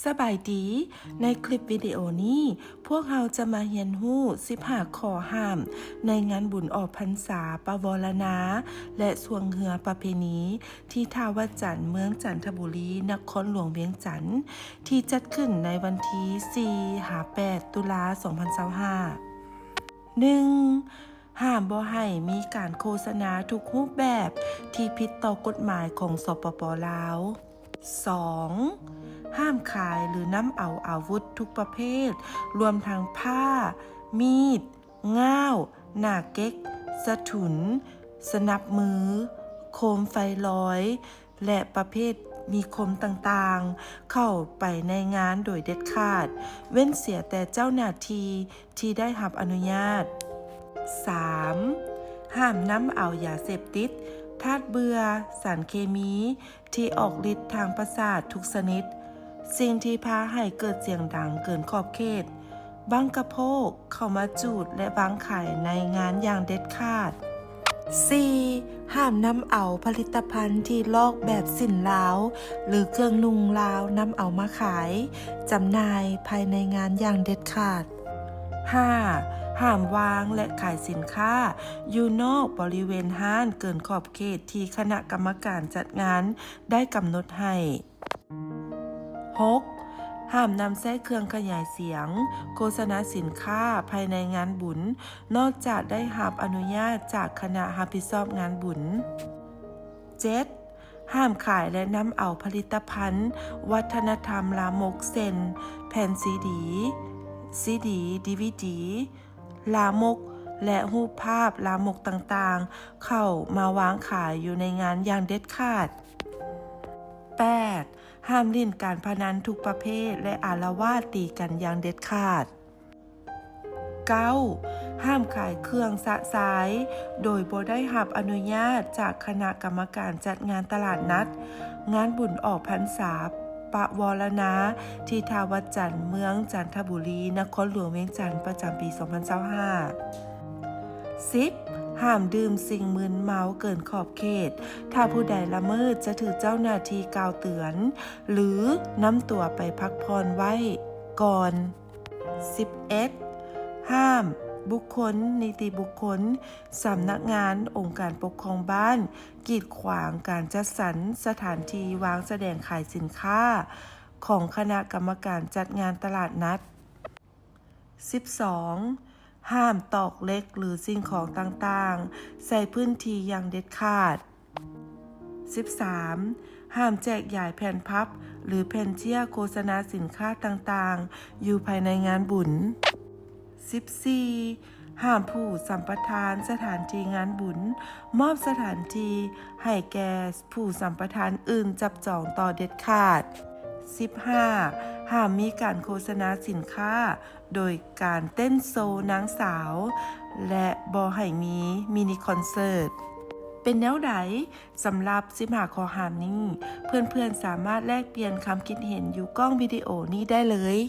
ສະບາຍດີ, ໃນຄລິບວິດີໂອນີ້ ພວກເຮົາຈະມາຮຽນຮູ້ສິບຫ້າຂໍ້ຫ້າມໃນງານບຸນອອກພັນສາປະວໍລະນາ ແລະ ຊ່ວງເຮືອປະເພນີ ທີ່ທ່າວັດຈັນ ເມືອງຈັນທະບູລີ ນະຄອນຫຼວງວຽງຈັນ ທີ່ຈັດຂຶ້ນໃນວັນທີສີ່ຫາແປດ ຕຸລາ ສອງພັນຊາວຫ້າ. ໜຶ່ງ, ຫ້າມບໍ່ໃຫ້ມີການໂຄສະນາທຸກຮູບແບບທີ່ຜິດຕໍ່ກົດໝາຍຂອງ ສປປ ລາວ. ສອງ, ຫ້າມຂາຍ ຫຼື ນຳເອົາອາວຸດທຸກປະເພດ, ລວມທັງພ້າ, ມີດ, ງ່າວ, ໜ້າເກັກ, ສະຖຸນ, ສະໜັບມື, ໂຄມໄຟລອຍ ແລະ ປະເພດມີຄົມຕ່າງໆ ເຂົ້າໄປໃນງານໂດຍເດັດຂາດ, ເວັ້ນເສຍແຕ່ເຈົ້າໜ້າທີ່ທີ່ໄດ້ຮັບອະນຸຍາດ. ສາມ, ຫ້າມນຳເອົາຢາເສບຕິດ, ທາດເບື່ອ, ສານເຄມີທີ່ອອກລິດທາງປະສາດທຸກຊະນິດ, ສິ່ງທີ່ພາໃຫ້ເກີດສຽງດັງເກີນຂອບເຂດ, ບັ້ງກະໂພກເຂົ້າມາຈູດ ແລະ ວາງຂາຍໃນງານຢ່າງເດັດຂາດ. ສີ່, ຫ້າມນຳເອົາຜະລິດຕະພັນທີ່ລອກແບບສິ້ນລາວ ຫຼື ເຄື່ອງນຸ່ງລາວນຳເອົາມາຂາຍ, ຈຳໜ່າຍພາຍໃນງານຢ່າງເດັດຂາດ. ຫ້າ, ຫ້າມວາງ ແລະ ຂາຍສິນຄ້າຢູ່ນອກບໍລິເວນຮ້ານເກີນຂອບເຂດທີ່ຄະນະກຳມະການຈັດງານໄດ້ກຳນົດໃຫ້. ຫົກ, ຫ້າມນຳໃຊ້ເຄື່ອງຂະຫຍາຍສຽງໂຄສະນາສິນຄ້າພາຍໃນງານບຸນ ນອກຈາກໄດ້ຮັບອະນຸຍາດຈາກຄະນະຮັບຜິດຊອບງານບຸນ. ເຈັດ, ຫ້າມຂາຍ ແລະ ນຳເອົາຜະລິດຕະພັນວັດທະນະທຳລາມົກ ເຊັ່ນ ແຜ່ນຊີດີ, ຊີດີ, ດີວີດີ ລາມົກ ແລະ ຮູບພາບລາມົກຕ່າງໆ ເຂົ້າມາວາງຂາຍຢູ່ໃນງານຢ່າງເດັດຂາດ. ແປດ, ຫ້າມຫຼິ້ນການພະນັນທຸກປະເພດ ແລະ ອາລະວາດຕີກັນຢ່າງເດັດຂາດ. ເກົ້າ, ຫ້າມຂາຍເຄື່ອງຊະຊາຍໂດຍບໍ່ໄດ້ຮັບອະນຸຍາດຈາກຄະນະກຳມະການຈັດງານຕະຫຼາດນັດ ງານບຸນອອກພັນສາປະວໍລະນາ ທີ່ທ່າວັດຈັນ ເມືອງຈັນທະບູລີ ນະຄອນຫຼວງວຽງຈັນ ປະຈຳປີສອງພັນຊາວຫ້າ. ສິບ, ຫ້າມດື່ມສິ່ງມຶນເມົາເກີນຂອບເຂດ, ຖ້າຜູ້ໃດລະເມີດຈະຖືກເຈົ້າໜ້າທີ່ກ່າວເຕືອນ ຫຼື ນຳຕົວໄປພັກຜ່ອນໄວ້ກ່ອນ. ສິບເອັດ, ຫ້າມບຸກຄົນ, ນິຕິບຸກຄົນ, ສຳນັກງານ, ອົງການປົກຄອງບ້ານ ກີດຂວາງການຈັດສັນສະຖານທີ່ວາງສະແດງຂາຍສິນຄ້າຂອງຄະນະກຳມະການຈັດງານຕະຫຼາດນັດ. ສິບສອງ, ຫ້າມຕອກເຫຼັກ ຫຼື ສິ່ງຂອງຕ່າງໆໃສ່ພື້ນທີ່ຢ່າງເດັດຂາດ. ສິບສາມ, ຫ້າມແຈກຢາຍແຜ່ນພັບ ຫຼື ແຜ່ນເຈ້ຍໂຄສະນາສິນຄ້າຕ່າງໆຢູ່ພາຍໃນງານບຸນ. ສິບສີ່, ຫ້າມຜູ້ສຳປະທານສະຖານທີ່ງານບຸນ ມອບສະຖານທີ່ໃຫ້ແກ່ຜູ້ສຳປະທານອື່ນຈັບຈອງຕໍ່ເດັດຂາດ. ສິບຫ້າ, ຫ້າມມີການໂຄສະນາສິນຄ້າໂດຍການເຕັ້ນໂຊນາງສາວ ແລະ ບໍ່ໃຫ້ມີມິນິຄອນເສີດ. ເປັນແນວໃດ? ສຳລັບສິບຫ້າຂໍ້ຫ້າມນີ້ ເພື່ອນໆສາມາດແລກປ່ຽນຄຳຄິດເຫັນຢູ່ກ້ອງວິດີໂອນີ້ໄດ້ເລີຍ.